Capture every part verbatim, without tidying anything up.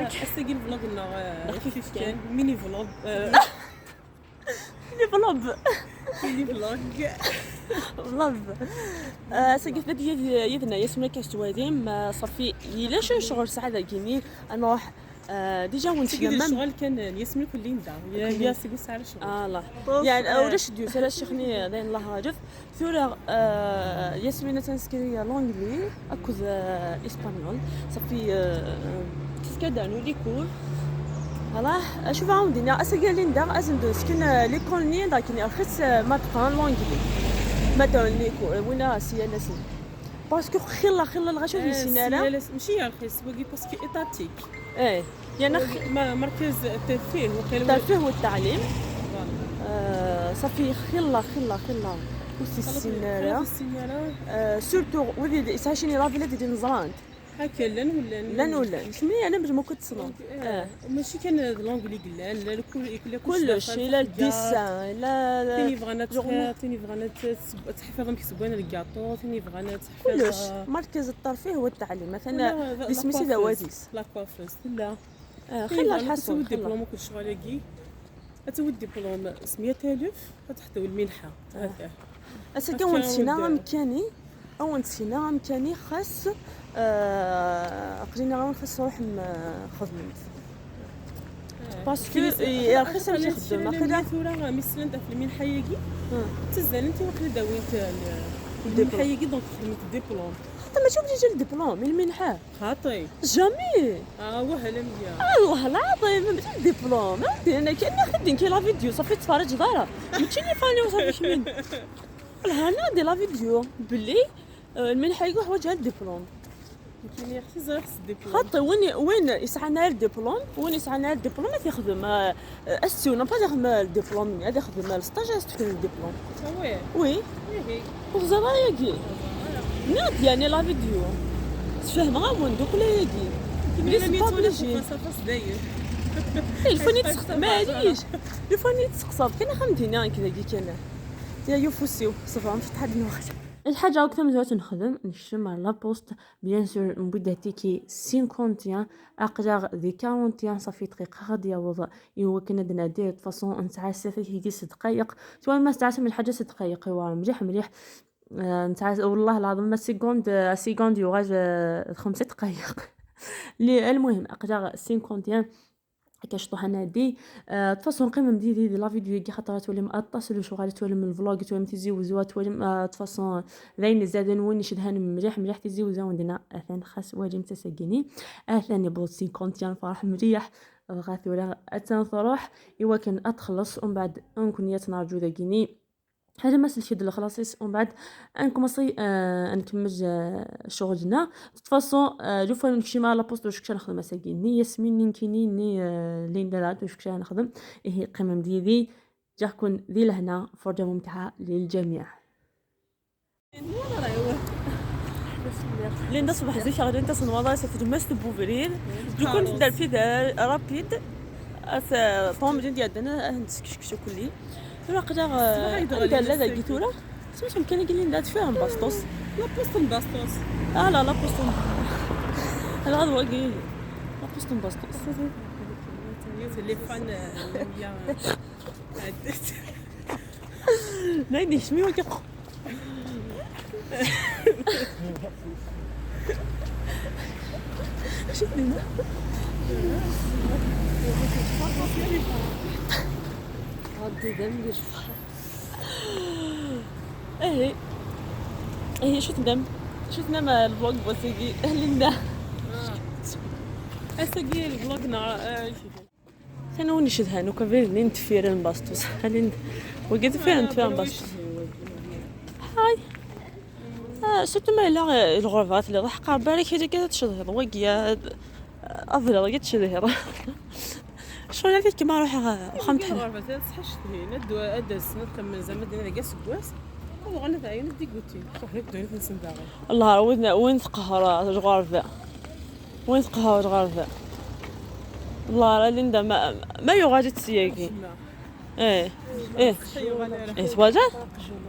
Ass-agi lvlog-nneɣ, eh, xfif kan, mini vlog, eh, mini vlog. Mini vlog. Vlog. Eh, ass-agi tbedd yid-, yid-neɣ Yasmina Kastwadi, eh, ṣafi, yella cwiṭ ccɣel ssaɛa dagini, ad nruḥ, eh, déjà wen-d-, ccɣel kan n Yasmina akked Linda. Ya, ya, seg ur tesɛi ara ccɣel. Ah, la. Uf, yani, eh, ulac ddus, ala ccix-nni, d ayen Allah ɣaleb. Tura, eh, Yasmina ad teskri l'anglais akked, eh, espagnol. Ṣafi, eh, tiskad anu les cours. Voilà, acu bɣa wen-d-iniɣ, ass-agi Linda, azen-d skin, eh, l'école-nni, dakken rxis, eh, ma teqqar l'anglais. Ma teqqar les cours, eh, wina si yal ass. Parce que xilla, xilla lɣaci ur yessin ara. Si yal ass, mačči rxis, wagi parce que étatique. Eh, yani, wagi ma-, مركز الترفيه وقيل. الترفيه والتعليم. Voilà. Eh, ṣafi xilla, xilla, xilla. Ur t-issin ara. Ur t-issin ara. Eh, surtout wid i d-, yesɛa cini la ville d-, d-, neẓran-t. Akka, llan ur llan. Llan ur llan. Kemmi, ana mazal ma kent tessneḍ. Eh. Mačči kan d l'anglais i yellan, la, la, kul-, la, kullec, daxel, ila le dessin, ila, ila tin yebɣan ad txir, tin yebɣan ad tt-, ad teḥfiḍ amek sewwan lgaṭu, tin yebɣan ad teḥfiḍ, kullec. Eh, مركز الترفيه والتعليم. مثلا, wala d-, d isem-is la coiffeuse. La coiffeuse, tella. Eh, xilla lḥaṣul, ad tawi diplôme akked ccɣel-agi. Ad tawi diplôme s meyya alef, ad teḥtewwi lminḥa. Ah. Ata. Ass-agi ad wen-d-sinaɣ amkan-i, ad wen-d-sinaɣ amkan-i xas, eh, aql-i nniɣ-awen xas tṛuḥem, eh, txedmem-t. Ah. Parce que, eh, rxis amek ixeddem, aql-i tura mi slant ɣef lminḥa-agi, ttazzalent i waqil ad awint, eh, lminḥa-agi, donc xedment diplôme. Xaṭi, mačči obligé le diplôme, i lminḥa. Xaṭi. Jamais. Ah, wah, ala meyya. Allah العظيم, mačči diplôme. Ɛeddi, ana kan, axi d-, nekki la vidéo, ṣafi ur tettfaraǧeḍ ara. Mačči les fans-iw ṣafi kemmini. Lhan, ɛeddi la vidéo belli, eh, lminḥa-agi ur ḥwaǧ ara diplôme. Nekkini xaṭi ẓriɣ s diplôme. Xaṭi, win, win yesɛan ara diplôme, win yesɛan ara diplôme ad t-ixdem, eh, Astu, non pas ad ixdem le diplôme, ad ixdem le stage, ad as-d-fken le diplôme. Ah ouais? Oui. Ihi. Ur teẓriḍ ara yagi? Nniɣ-d, yani, la vidéo. Sfehmeɣ-awen-d akk ayagi. Mais c'est pas obligé. Face à face, d'ailleurs. Eh, il faut ni tseqsaḍ, maɛlic. Il faut ni tseqsaḍ kan, axxam dina nekk dagi kan. Ya yufus-iw, ṣebremt ḥedd nuɣal. Lḥaǧa akk tamezwarut nexdem, nekcem ar la poste, bien sûr, newwi-d atiki cinquante et un, aql-aɣ di quarante et un, ṣafi dqiqa ad yaweḍ. Iwakken ad d-nɛeddi, de toute façon, nesɛa s dqayeq. Tura ma tesɛam lḥaǧa s dqayeq, iwɛer mliḥ, mliḥ. Eh, nesɛa, والله العظيم, ma seconde, eh, seconde yuɣal, eh, d xemsa dqayeq. Li-, المهم, aql-aɣ cinquante et un, akka cṭuḥ ad nɛeddi. Eh, de toute façon, qqimem d yid-i di la vidéo-agi, xaṭer ad twalim aṭas n lecɣal, ad twalim lvlog, ad twalim Tizi Wezzu, ad twalim, eh, de toute façon, d ayen izaden, win icedhan mliḥ, mliḥ Tizi Wezzu, ad wen-d-iniɣ, atan xas walim tasagini. Atan yewweḍ-d cinquante et un, nefreḥ mliḥ. Dɣa tura attan truḥ, iwakken ad txelleṣ, umbeɛd nekkni ad tt-nerǧu dagini. Alamma sellek-d lexlaṣ-is, umbeɛd ad nkumaṣi, eh, ad nkemmel, eh, ccɣel-nneɣ. De toute façon, eh, lukan ur nekcim ara la poste, ur kečč ara nexdem ass-agi. Ni Yasmin, ni nekkini, ni, eh, Linda, la, ur kečč ara nexdem. Ihi, qqimem d yid-i, ǧǧiɣ-ken di lehna, فرجة ممتعة للجميع. Linda ṣbeḥ zik ɣlint asenwaḍ-is ɣef tlemmast n ubrid. Lukan tedder fidal rapide, at, eh, ṭum din d-yaddan, ad nessekcek akk-nni. Tura aql-aɣ, eh, anda nella dagi tura? Smac amkan-agi, Linda, deffir n Basṭus. La poste n Basṭus. Ah, la, la poste n, ala, d wagi. La poste n Basṭus. Yiwet n les fans, eh, Linda. Dayen yekcem wagi. Acu d-yenna? Ṛeddi d am yecfa. Ihi. Ihi, acu tennam? Acu tennam, eh, lvlog n wass-agi? Linda. Ah. Ass-agi lvlog-nneɣ, eh, Tana win icedhan akk abrid-nni n deffir n Basṭus. Alin, wagi deffir n deffir n Basṭus. Hay. Ah, surtout ma yella, eh, lɣerba telliḍ, ḥqar barak, ad tcedhiḍ wagi, ah, abrid ad tcedhiḍ. Ccɣel ad ikkem, ruḥeɣ, ah, uxxam. Lɣerba tella teṣḥa ccethin, ad d-, ad d-asen, ad kemmen zama din deg aseggas. Ad uɣalen ad ɛyun, ad d-igutin. Ruḥen akk ddunit-nsen daɣen. Allah, win, win tqehher, ah, lɣerba. Win tqehher ɣer da. Wallah, ara Linda ma, ma yuɣal-itt syagi. Eh, eh. Eh, twala?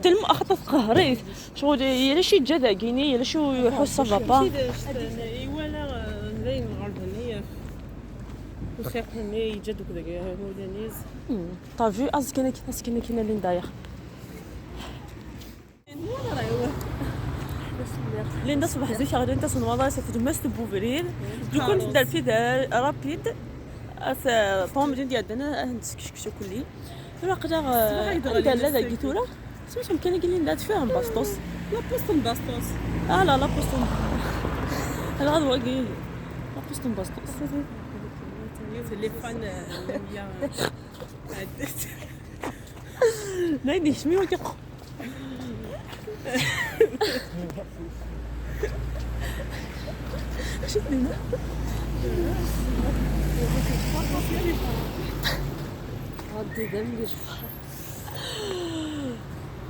Telm-, axaṭer tqehher-it. Ccɣel, yal acu yeǧǧa dagini, yal acu iḥuss ça va pas. Iwala, eh, dayen ɣer da, yaf. Usiq-nni yeǧǧa-d akk deg Mudaniz. T'as vu? Aẓ kan akin, aẓ kan akin a Linda, ya. Linda ṣbeḥ zik ɣlint asenwaḍ-a s tdemmast n ubrid. Du coup, netta d arfid rapide. At Tom, Linda, ad nessekcem kulli. Tura aql-aɣ, eh, anda yella dagi tura? Smac amkan-agi, Linda, teffer n Basṭus. La poste n Basṭus. Ah, la, la poste n... Ala, d wagi. La poste n Basṭus. Téléphone, euh, bien, euh, la, il est...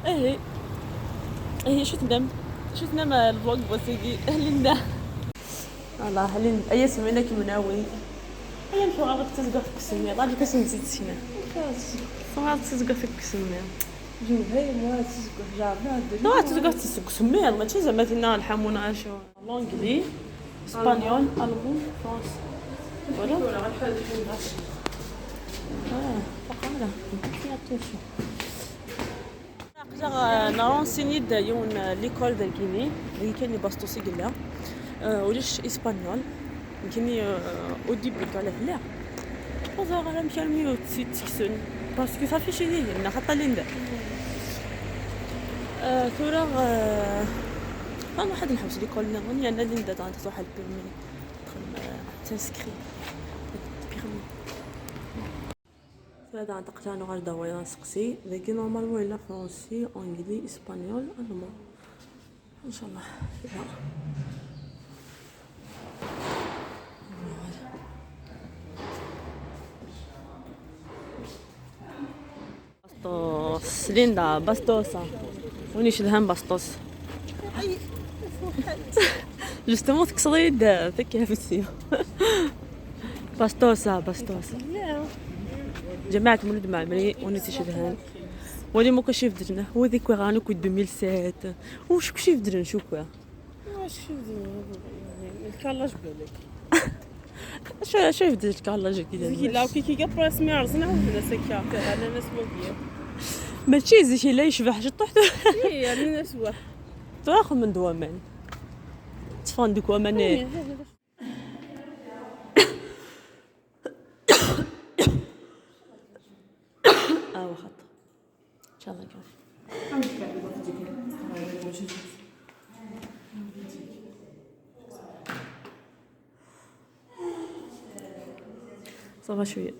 اهي، اهي، شو تنام؟ شو تنام الفلوق بوسيقي؟ ليندا. والله لين اي سمينا كي مناوي. اي نشوف غادي تزقف في السمية، غادي كاش نزيد سينا. صغار تزقف في السمية. جو هاي ما تزقف جامع. لا، تزقف تزقف سمية، ما تشي زعما تينا الحمونا شو. L'anglais, espagnol, allemand, français. Voilà. Ah, فقط. Aql-aɣ, euh, nrenseigner-d yiwen, euh, l'école dagini, dagi kan i Basṭus i yella. Euh, ulac espagnol. Nekkini, euh, au début, ala fell-aɣ. Ur ẓriɣ ara amek armi ur tt-id-ttekksen. Parce que صافي شي هي هنا، خاطر ليندا. Euh, tura, euh, نروح ad نحوس l'école نظن، لأن ليندا دانت تروح على le permis. تخدم، euh, تنسكري. Le permis. هذا عندك تانو غير دوايا نسقسي. داكي normalement إلا فرونسي، أنجلي، إسبانيول، ألمان. إن شاء الله. لا. بسطوس، ليندا، بسطوسة. وين يشدهن بسطوس؟ Justement, تكسري يد، فكي هفتي. بسطوسة، بسطوسة. جماعة مولد معمري، ونسي شدهان. ولي مو كشي في درنا، هو ذيك وغانو كوي deux mille sept. وش كشي في درنا، شو كوا؟ واش في درنا؟ يعني، الكالاج بالك. شو، شو في درنا الكالاج كده؟ زكي لا، كي كي قبل اسمي عرزنا ولا سكا، انا ناس وقيه. ماشي زكي لا يشبح، شو طحت؟ ايه، يعني ناس واحد. تاخذ من دوامان. تفان ديك ومان. إيه، هذا. اه، واخا. ان شاء الله كان. صافا شويه.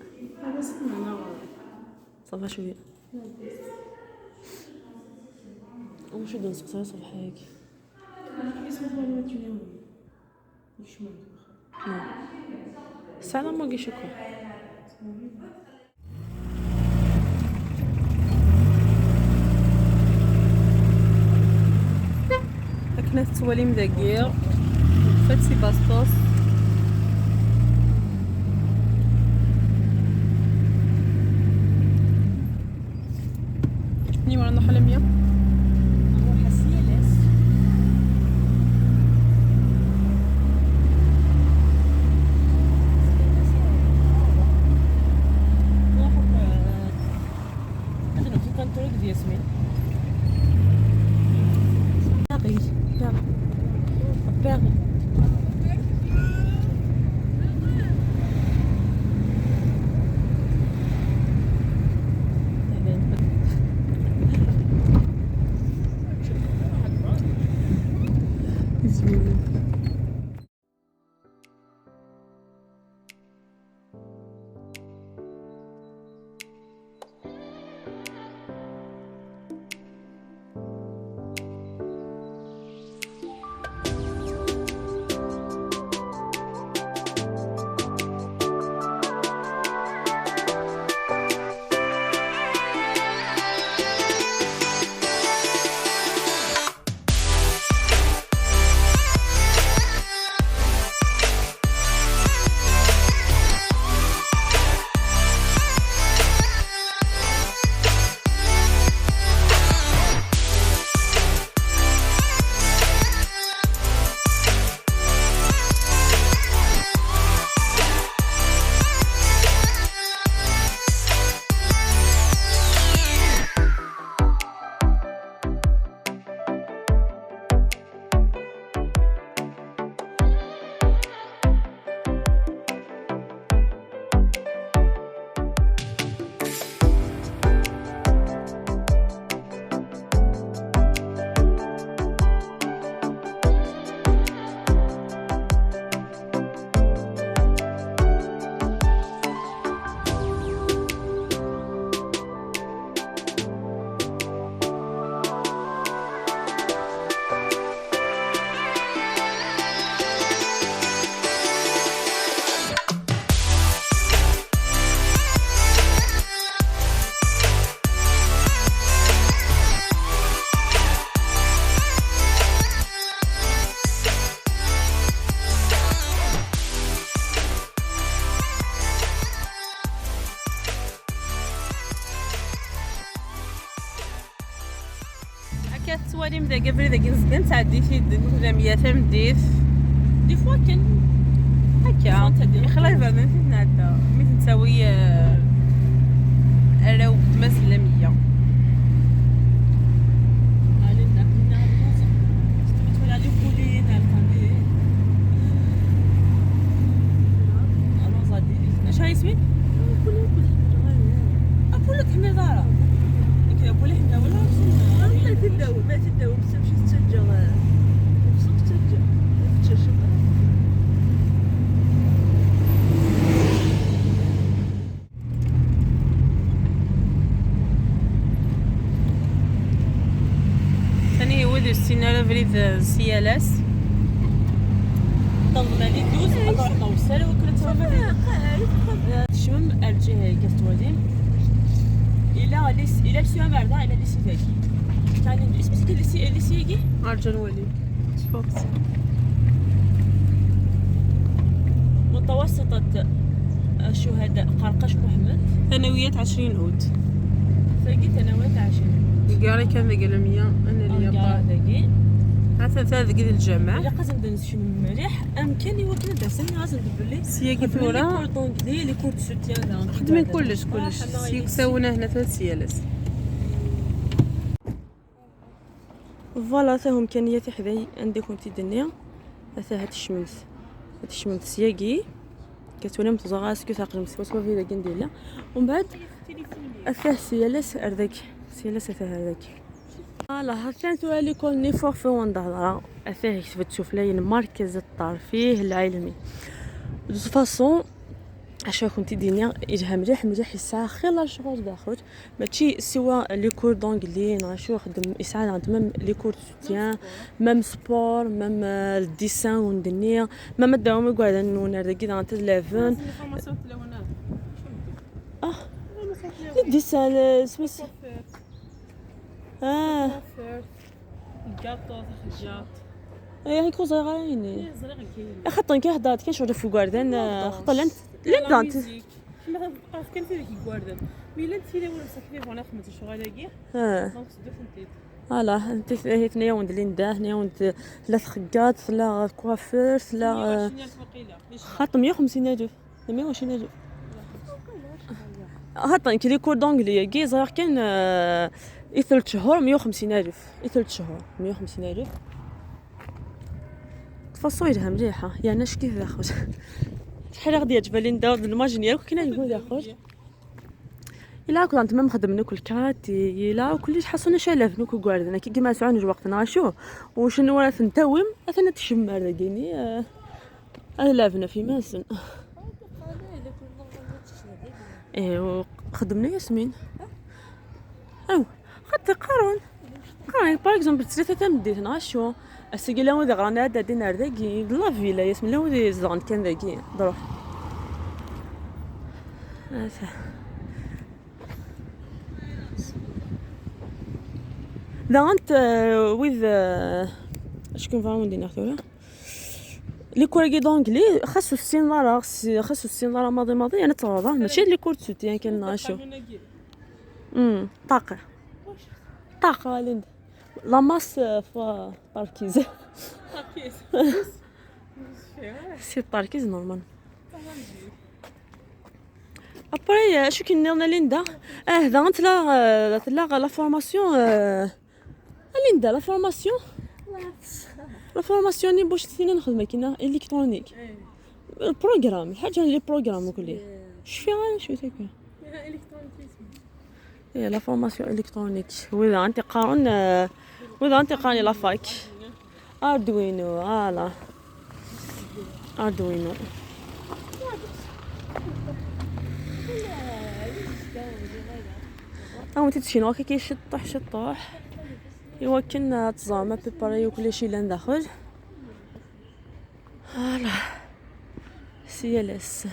صافا شويه. ومشي دون سكسي صباح هيك. السلام عليكم، شكرا. Akken ad tettwalim dagi, fati basṭus. Numéro n uḥlem ya. Tettwalim dagi abrid-agi n Zeddi, nettɛeddi-t-id deg lamya tameddit. Des fois kan. Akka. Des fois ttɛeddi. Ixla iberdan fi tnɛedda. Mi tettawi, eh, arraw n tmazla meyya. Allons-y. Acu ay isem-ik? Apuli ur tḥemmleḍ ara. Nekk apuli ḥemmleɣ wala. Ma teddaw, ma teddaw, msem ši tettaǧǧa, msem tettaǧǧa. Tettaǧǧa. Tani wid ur ssinen ara abrid, eh, s yal ass. Tḍemn ali dus, ad ruḥen awsar, wakken ad tawam abrid. Tecmem ar lǧiha-agi, ad twalim. Ila lis-, ila lsuyam ar da, ila lisitaki. Tani, isem-is lisi-, lisi-agi? Arǧu ad nwali. متوسطة الشهداء قرقش محمد. ثانوية عشرين أوت. Tagi ثانوية عشرين. Deg ara kan deg lamya, أنا اللي القاعة داكي. Hata ta deg الجامع. Ilaq ad nsekcem mliḥ amkan i wakken ad d-asen, ad asen-d belli. Syagi tura. Les cours d'anglais, les cours de soutien, xedmen kullec, kullec. Seg tawna hna tura s yal ass. Voilà, ta hum kan ya tiḥday anda kunt-id-nni. Ata ha tecmemt. Ha tecmemt syagi. Katwalim teẓra asku taqlem swaswa fi dagi n dilla. Umbeɛd, ata s yal ass ar dagi. S yal ass ata ar dagi. Voilà, ha-t-an tura l'école-nni fuɣ fi wanda hedra. Ata ktbet suflayen مركز الترفيه العلمي. De toute façon, acu ad kent-id-iniɣ, yelha mliḥ, mliḥ, yesɛa xilla lecɣal daxel. Mačči siwa les cours d'anglais, neɣ acu ixeddem, yesɛa daɣen même les cours de soutien, même sport, même, euh, le dessin, ur d-nniɣ, même ad d-tawim igerdan-nwen ar dagi daɣen ad lɛeben. Ah, les dessins, le, اسمه. Ah. Lgaṭu, taxejjart. Ih, nekk ur ẓriɣ ara ayen. Ih, ẓriɣ nekk ayen. Axaṭer nekk i heddreɣ-d kan ccɣel ɣef igerdan, xaṭer llant, llant. La musique. Ḥemmleɣ ad qqareɣ kan tidak n igerdan. Mi llant tilawin msakit i bɣan ad xedment lecɣal-agi, ah, donc sedduḥent-id. Voilà, tenna-yawen-d Linda, tenna-yawen-d tella txeggaḍt, tella coiffeur, tella, meyya u ɛecrin alef waqila. Xaṭer meyya u xemsin alef. Meyya u ɛecrin alef. Xaṭer nekk les cours d'anglais-agi ẓriɣ kan, euh, i telt cchur meyya u xemsin alef. I telt cchur meyya u xemsin alef. Tfaṣṣu yelha mliḥ, ha. Yerna acki daxel. Acḥal i ɣ-d-yeɛǧeb a Linda, ur d-nemajini akk akken ad yekun daxel. Yella akk, lant même xedmen akk lkarati, yella akk kullec, ḥaṣun acu ara laben akk igerdan. Akka i ma sɛun lweqt neɣ acu, u cnu ara ten-tawim, atan ad tcemmer dagini, eh, ad laben ɣef iman-nsen. Eh, u xedmen Yasmin. Aw, xaṭi qqaren. Qqaren, par exemple, tlata tameddit neɣ acu. Ass-agi llan wid iɣran ad d-adin ar dagi, d la ville, Yasmin, llan wid izedɣen kan dagi, d ruḥ. Ata. Daɣen, eh, wid, eh, acu kan bɣiɣ ad wen-d-iniɣ tura? Les cours-agi d'anglais, xas ur tessineḍ ara, xas, xas ur tessineḍ ara maḍi maḍi, yerna teɣreḍ, ah, mačči les cours de soutien kan neɣ acu. Hmm, ṭaqi. Ṭaqi, Linda. La masse, euh, fois parquise. Parquise. C'est parquise, normal. Après, euh, acu k-nniḍen a Linda? Ah, daɣen tella, euh, tella la formation, euh, a Linda, la formation. La formation-nni bac tina nxedm akkin, électronique. Le programme, الحاجة اللي programme وكلي. شفيها أنا شوية هكا. إيه، la formation électronique. وإذا أنت قارن، آه، وإذا أنت قارن la fac. Arduino, voilà. Arduino. أو أنت تشينو كي شطح شطح. إيوا كنا تزعما préparé وكل شيء لان داخل. Voilà. سي ال اس.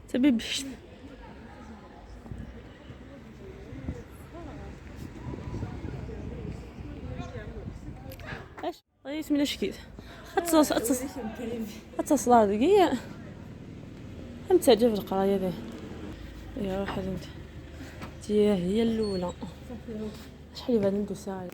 تبي بشت. Isem-nnes ackit? Ad تصل، ad تصل، ad تصل هذه. هم تعجب القراية ذي. يا روح انت. تي هي الأولى. شحال يبان عنده ساعة؟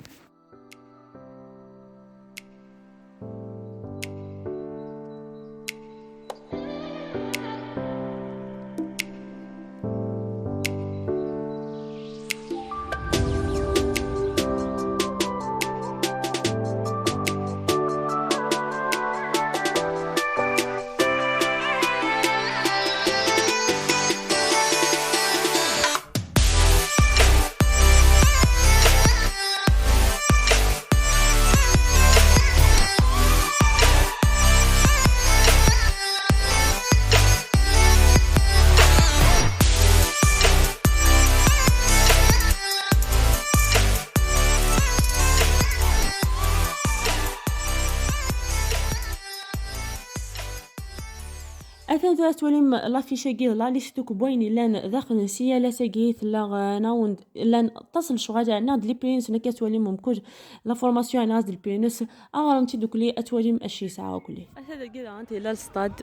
Atan tura tettwalim l'affiche-agi, la liste n wayen yellan daxel n ssiyalat-agi, tella, eh, nawend, llan aṭas n lecɣal, ɛni d les prix-nsen akka tettwalim mkul la formation, ɛni d les prix-nsen, aɣrem-tt-id ukli ad twalim acu yesɛa ukli. Ata dagi daɣen tella le stade,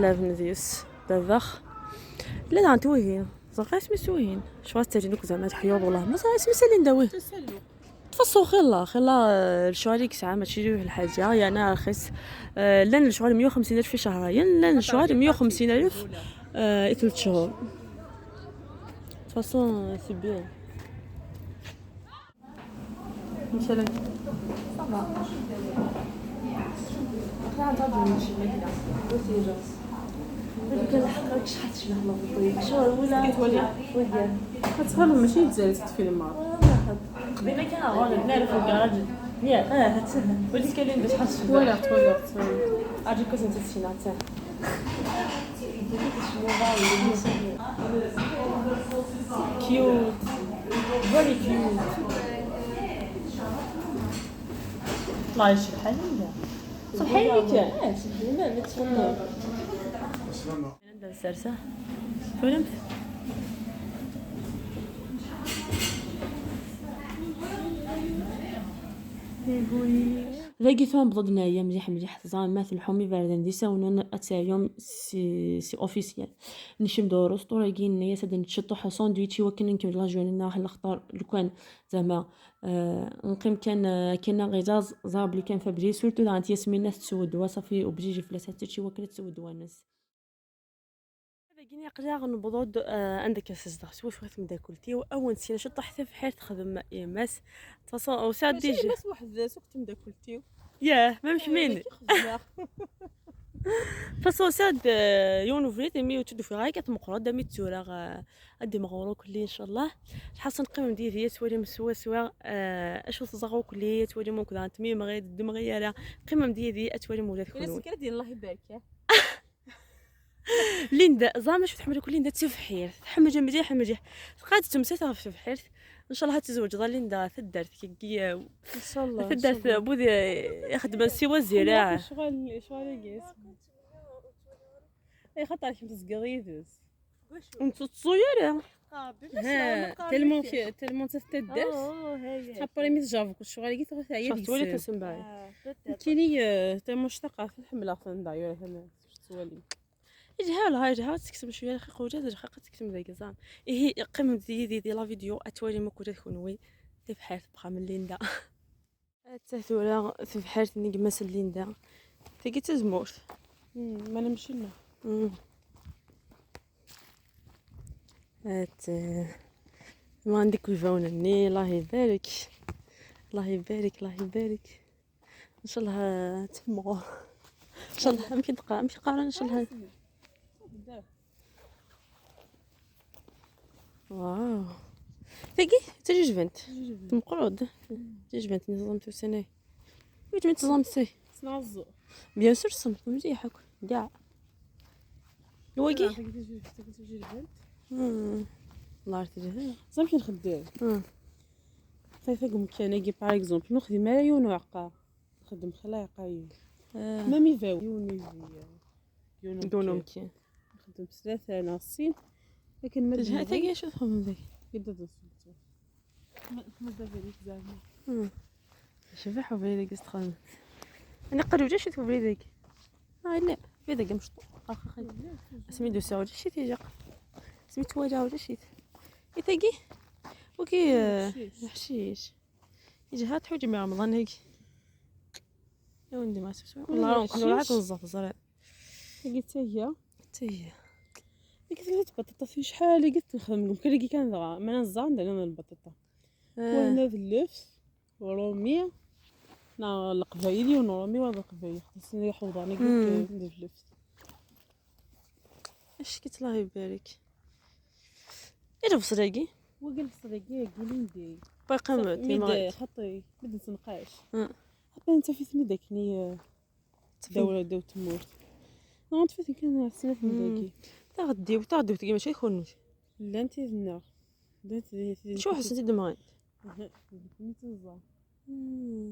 lɛebn deg-s, d abex. Llan daɣen twihin, ẓriɣ isem-is twihin, cɣal ttajin akk zɛma teḥyuḍ, wellah ma ẓriɣ isem-is, Linda, wihin. Tfaṣṣu xilla, xilla, eh, lecɣal i yesɛa mačči d lḥaǧa, yerna rxis. Eh, llan lecɣal meyya u xemsin alef i cehrayen, llan lecɣal meyya u xemsin alef, eh, i telt cehur. Tfaṣṣu, c'est bien. Michalak. Ça va. Après, attends, je vais chez Magda. Aussi, genre. هذيك الحق راك شحال تشبه لافوطو. شو هو ولا؟ كتولي؟ وياه. كتفهم ماشي مزال تتفيلم. والله ما حد. بما كان غلط، نعرف الكراج. يا، اه، هات. وليت كاين اللي شحال تشبه. ولا، ولا، ولا. اجي كنت نسينا حتى. Cute. Very cute. الله يشفي حالي. سبحان الله. اه، سبحان الله، ما تفهم. السلسة. فهمت؟ Dagi tura newweḍ-d, nɛeyya mliḥ mliḥ, teẓram ma telḥum iberdan d isawnen, ad teɛyum, c'est, c'est officiel. Nekcem-d ɣer usṭur-agi, nenna-yas ad neččeṭṭuḥ sandwich i wakken ad nkemmel la journée-nneɣ, lxaṭer lukan zeɛma, eh, neqqim kan, eh, akken ɣizaẓ, ẓer belli kan fabri, surtout daɣen Yasmina tettessu ddwa, ṣafi obligé fell-as ad tečč i wakken ad tessew ddwa-nnes. Dagi aql-aɣ newweḍ-d, eh, anda akka tezdeɣ swaswa temdakelt-iw. Awen-d-sina ciṭṭaḥ tibḥirt texdem yemma-s. De toute façon, وسعد ماشي déjà. Yemma-s weḥd-s, akk temdakelt-iw. Yah, ma mkemmini. De toute façon, وسعد, eh, yiwen ubrid, imi ur tt-id-ufiɣ ara, akka tmeqqer-d, ami d tura, eh, ad d-imɣur ukli, ncallah. Lḥaṣun, qqimem-d yid-i, ad twalim swaswa, eh, acu teẓra ukli, ad twalim ukk daɣen tmimɣi, d-, d-imɣi ara. Qqimem-d yid-i, ad twalim ula d kenwi. Ula d nekk ad d-yini Allah ibarek, eh. Linda, ẓer acu tḥemmel akk Linda, d tibḥirt. Tḥemmel mliḥ, mliḥ. Tqad temsat ɣef tebḥirt. Ncallah ad tezweǧ ɣer Linda, taddart kagi. Ncallah, taddart ncallah. Budi ixeddmen siwa ziraɛ. Ccɣel, ccɣel-agi. Ay, xaṭer kemm tezgiḍ yid-s. Ur nettẓu ara. Ha, tellement, tellement d taddart. Après mi tjerreb ccɣel-agi, tɣiwel teɛya deg-s. Nekkini, eh, tellement ctaqeɣ-ten, ḥemmleɣ-ten d'ailleurs, tama tettwalim. Yelha, la yelha, ad tekksem cwiya lxiq, wala d lxiq ad tekksem dagi, ẓer. Ihi, qqimem-d yid-i di la vidéo, ad twalim akk ula d kenwi tibḥirt n uxxam n Linda. Atta tura tebḥirt n gma-s n Linda. Tagi d tazemmurt. Hmm, ma nemci-nneɣ. Hmm. At, eh, ma عندك الباون-nni، الله يبارك. الله يبارك، الله يبارك. Ncallah, eh, temɣur. Ncallah, amek i d-qqar-, amek i qqaren, ncallah. Waw. Tagi, d tajejbant. Tajejbant. Temqeṛ-d. Tajejbant, nẓem tusan-ayi. Wi tmi tẓem say? Bien sûr, tẓem mliḥ akk. Ǧaɛ. Wagi? Tagi tajejbant. Hmm. Llah telha. Ẓer amek nxeddem. Hmm. Tagi umkan-agi, par exemple, ur nexdim ara yiwen uɛeqqar. Nxeddem xilla iɛeqqayen. Ah. Même ibawen. Yiwen izi, yiwen umkan. Yiwen umkan. Nxeddem s tlata neɣ s sin. Akken ma tejha tagi acu txeddem dagi? Yedda d nṣubtu. Ma, ma d abrid zeɛma. Hmm. Cbeḥ ubrid-agi s txedmet. Ani qal ulac-it ubrid-agi. Ah, illa. Ubrid-agi mecṭuḥ. Ax, ax, ax. Asmi d-usiɣ ulac-it ijeq. Asmi ttwaliɣ ulac-it. I tagi? Wagi, eh, leḥcic. Leḥcic. Iǧha tḥuǧ mi Remḍan-agi. Awen-d ma sewsew. Wala, wala, wala, leḥcic. Ad nẓer, teẓriḍ. Tagi d tagi. D tagi. Nekk tella tbaṭaṭa tin, acḥal i gis nexdem deg umkan-agi kan dɣa. Ma neẓẓa, anda nella lbaṭaṭa. Ah. Wa hna d lleft, urumi, neɣ leqbayel, yiwen urumi, wa d leqbayel. Xas iḥuḍan-agi d lleft. Acek-itt, Allah ibarek. I lebṣel-agi? Wagi lebṣel-agi, agi lindi. Baqa mi d-, xaṭi, mi d-nsenqac. Ah. Xaṭi nettaf-it-id akken i, eh, ddaw, ddaw tmurt. Neɣ neṭṭef-it kan snat n dagi. Taɣeddiwt, taɣeddiwt-agi mačči i kunwi. Llant idnneɣ. Llant di, di, acu ḥessent i d-mɣant? Aha, d nekkni i tt-neẓẓa. Hmm.